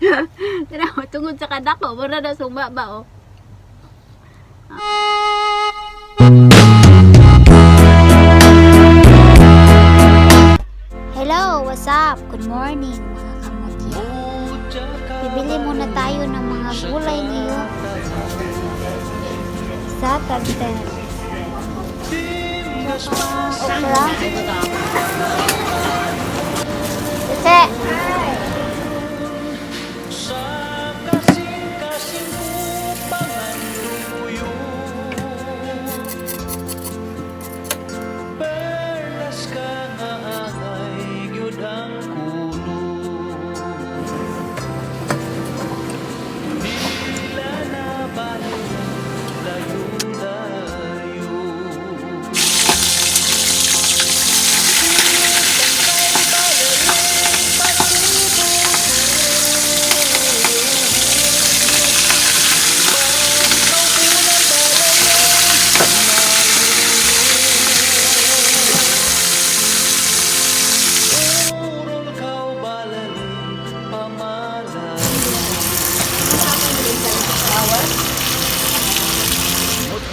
Tanaw, tungod sa kadako, mura na suma ba oh. Hello, what's up? Good morning, mga kamutya. Bibili muna tayo ng mga gulay ngayon. Sa tagten. Okra. Tete! Perlas ka nga angay gyud ang kuno. Dila na balik layo-layo. Urol kaw balaling pamalayo.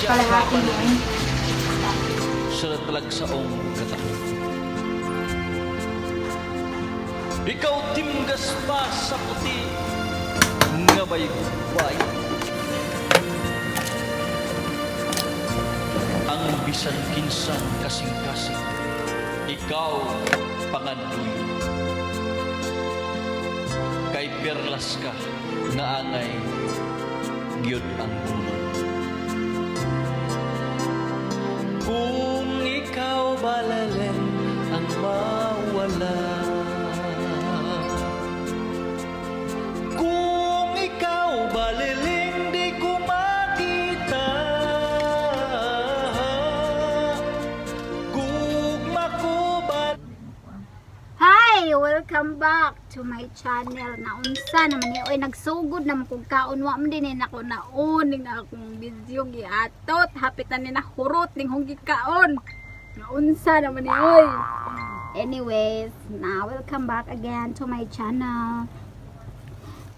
Kalahati mo. Sa talagsaong kataho. Ikaw timgas pa sa puti nga baybay. Ang bisan kinsang kasing-kasing, ikaw pangandoy. Kay perlas ka nga angay gyud ang puno. Kung ikaw balalen ang mawala. Kung ikaw baliling di ko makita. Gugma ko ba Hi! Welcome back to my channel. Naunsa naman ni oy, nagsugod naman kog kaon, wa man din ni nako naon ning akong video giatot. Hapit na ni nahurot ning hong gikaon. Naunsa naman ni oy. Anyways, na welcome back again to my channel.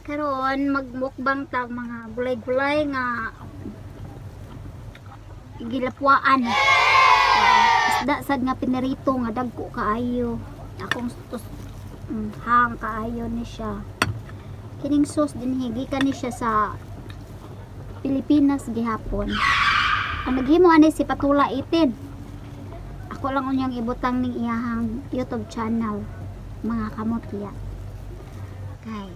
Karon magmukbang ta mga gulay-gulay nga gilapwaan. Isda sad nga pinirito nga dagko kaayo. Akong tus hang kaayo ni siya. Kining sauce din gikan ni siya sa Pilipinas gihapon. Ang naghimo ani si Patula 18. Ako lang unyang ibutang ning iyahang YouTube channel, mga kamutya. Kay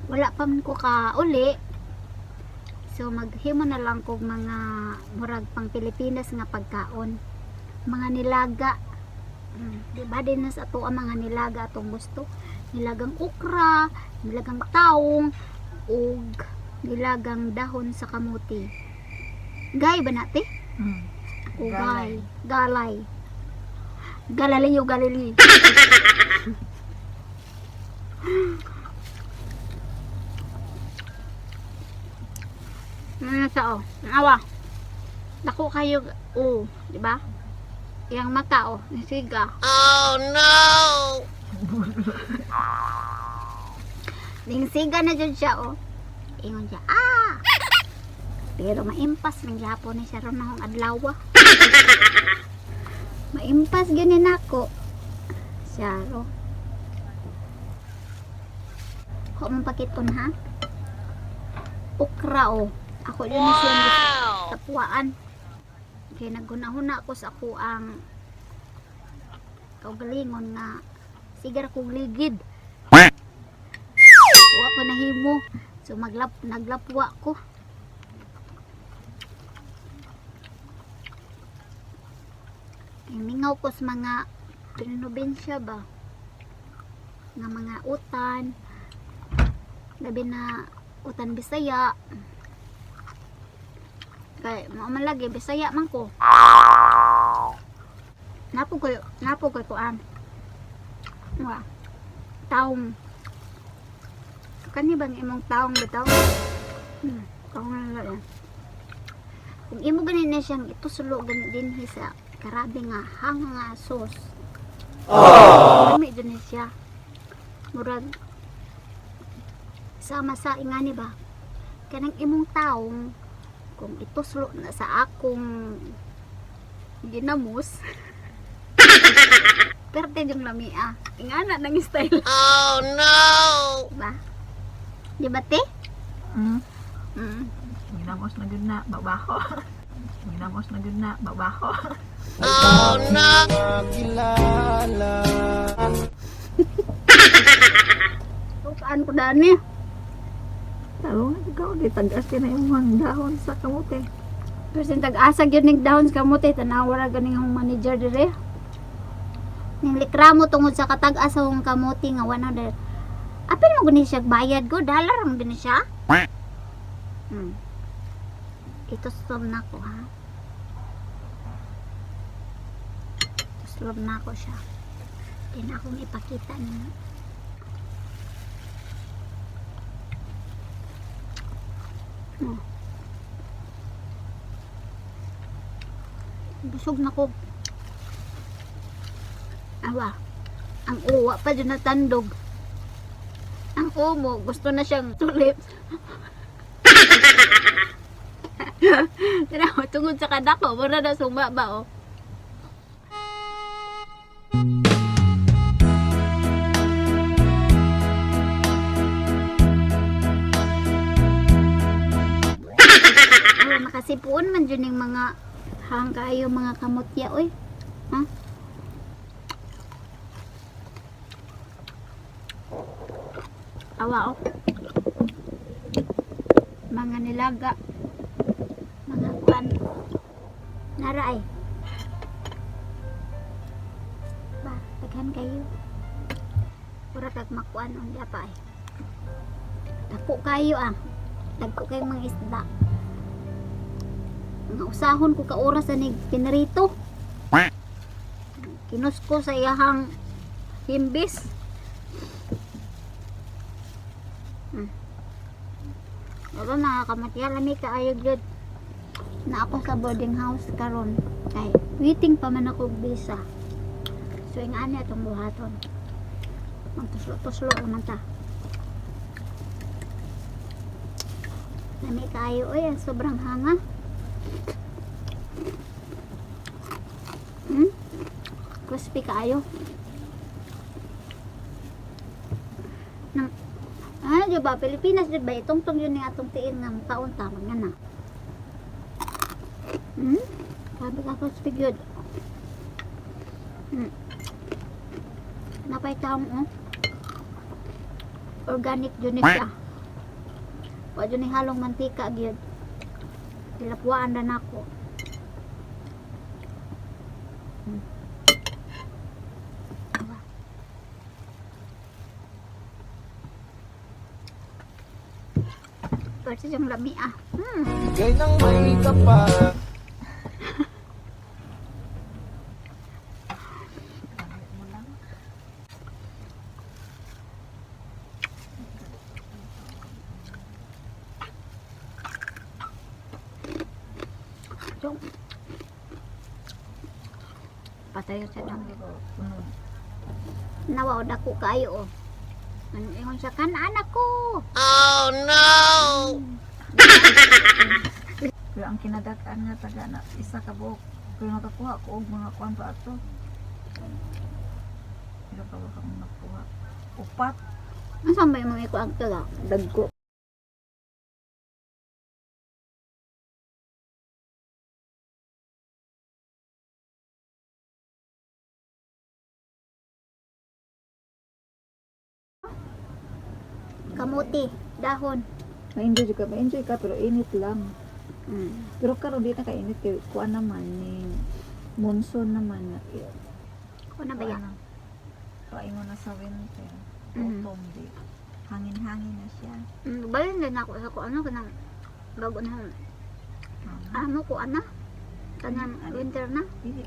wala pa man ko ka uli. So maghimo na lang kog mga murag pang Pilipinas nga pagkaon. Mga nilaga. Di ba din na sa ato ang mga nilaga atong gusto? Nilagang okra, nilagang taong, ug nilagang dahon sa kamuti. Gay ba nate? O gay. Galay. Galileo Galilei. Ano sa oh? Awa. Dako kayo oh, di ba? Yang mata oh, nisiga. Oh no. Ningsiga na jud siya oh. Ingon siya, ah. Pero maimpas man gyapon ni siya ron akong adlaw. Maimpas gyud ni nako. Siya ro. Ko mong pakiton ha. Okra oh. Ako yun wow. Siya tapuan. Kay naghuna-huna ko sa ako ang kaugalingon nga sigar kog ligid. Wa ko nahimo. So maglap naglapwa ko. Ay, mingaw ko sa mga probinsya ba nga mga utan, labi na utan Bisaya, kay mao man lagi Bisaya man ko. Napo koy kuan wa taong kani bang imong taong bitaw, taong na lang yan. Kung imo gani na siyang itusulo gani dinhi sa karabi nga hanga nga sauce. Lami jud ni siya. Murag Sama sa ingani ba? Kanang imong taong kung ituslo na sa akong ginamos. Perte yung lamia. Ingana nang style. Oh no! Ba? Di ba te? Mm. Mm. Ginamos na gud na, babaho. Ginamos na gud na, babaho. Oh no! Tukaan ko dani. Talo nga ikaw, di tag-as ka na imong dahon sa kamote. Pero sin tag-asa gyud ning dahon sa kamote, tanawa ra ganing akong manager dire. Ning likramo tungod sa katag-asa akong kamote nga 100. Apil mo gani siya bayad ko, dollar mo gani siya. Ituslom na ko ha. Tuslom na ko siya. Di na akong ipakita ninyo. Busog na ko. Awa. Ang uwa pa dyan natandog. Ang umo, gusto na siyang tulip. Tinaw, tungod sa kadako, mura na suma ba oh. Oh, makasipuon man dyan yung mga hangkayo mga kamutya oy. Ha? Awa oh. Mga nilaga. Mga kwan. Nara ay. Ba, daghan kayo. Pura kag makuan unya pa ay. Dako kayo ah. Dagko kayong mga isda. Nga usahon ko ka oras anig pinarito. Kinusko sa iyahang himbis. Pero nakakamatya lami kaayo gyud. Na ako sa boarding house karon kay waiting pa man ako og visa. So ingani atong buhaton. Magtuslo-tuslo naman ta. Lami kaayo oy, ang sobrang hanga. Crispy kaayo. Nang ano di ba Pilipinas di ba itungtong yun ni atong tiin nga mukaon ta nga na. Sabi ka crispy gyud. Napay taong oh. Organic jud ni siya. Wa jud ni halong mantika gyud. Tilapwaan ra nako. Awa. Pero siyang lami ah. Bigay ng may kapal. So, patayo sa dang. Nawa o dako kayo oh. Ano ingon siya kan anak ko. Oh no! Pero ang kinadak-an nga taga na isa ka buok. Pero nakakuha ko og mga kuan pa ato. Pero ka ka nakuha. Upat. Asa may mga iko ang taga? Dagko. Kamuti, dahon. Ma-enjoy ka, ma-enjoy ka pero init lang. Pero karon di na kainit kay kuan naman ni monsoon naman na. Ko na ba yan? Paingon na sa winter. Autumn di. Hangin-hangin na siya. Balin din ako sa ko ano kanang bago na ano ko ana kanang winter na. Dili.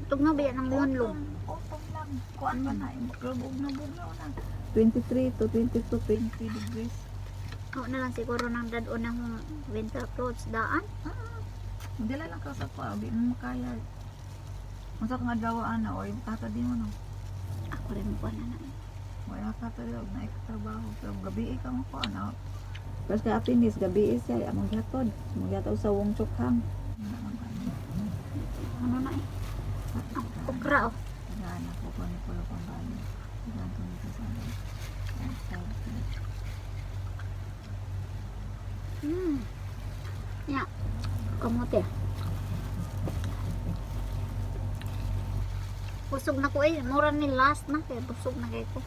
Tugnaw ba yan ang monlong? Autumn lang. Kuan pa na. Bugnaw na. 23 to 22, 20 degrees. Ako na lang siguro nang dad-on ng winter clothes daan. Dila lang ka sa kuan. Di mo makaya. Unsa kang adlaw ana or tata di mo no. Ako rin mo na na. Wala ka pero na trabaho pero gabi ka mo ko ano. Pero kay Atinis gabi siya among gihatod. Among gihatod sa Wong Chok Hang. Ano na eh. Ah, okra oh. Tagaan ako ko ni Pulo Pambalo. Tagaan ko nito sa ano. Outside. Ya. Kamote. Busog na ko eh. Mura ni last na. Kaya busog na kay ko.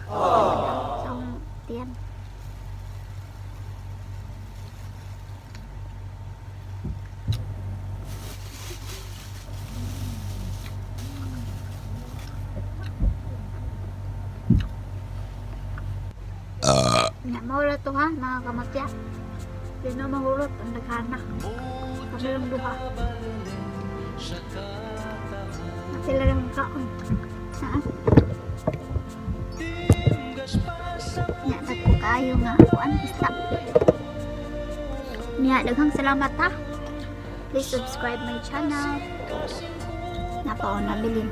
Sa akong tiyan. Ya, maura to ha, mga kamatya. Di na mahurot ang daghana. Kami lang duha. Sila lang kaon. Ha? Nya dagko kaayo nga kuan isda. Nya daghang salamat ha. Please subscribe my channel. Napa nabilin.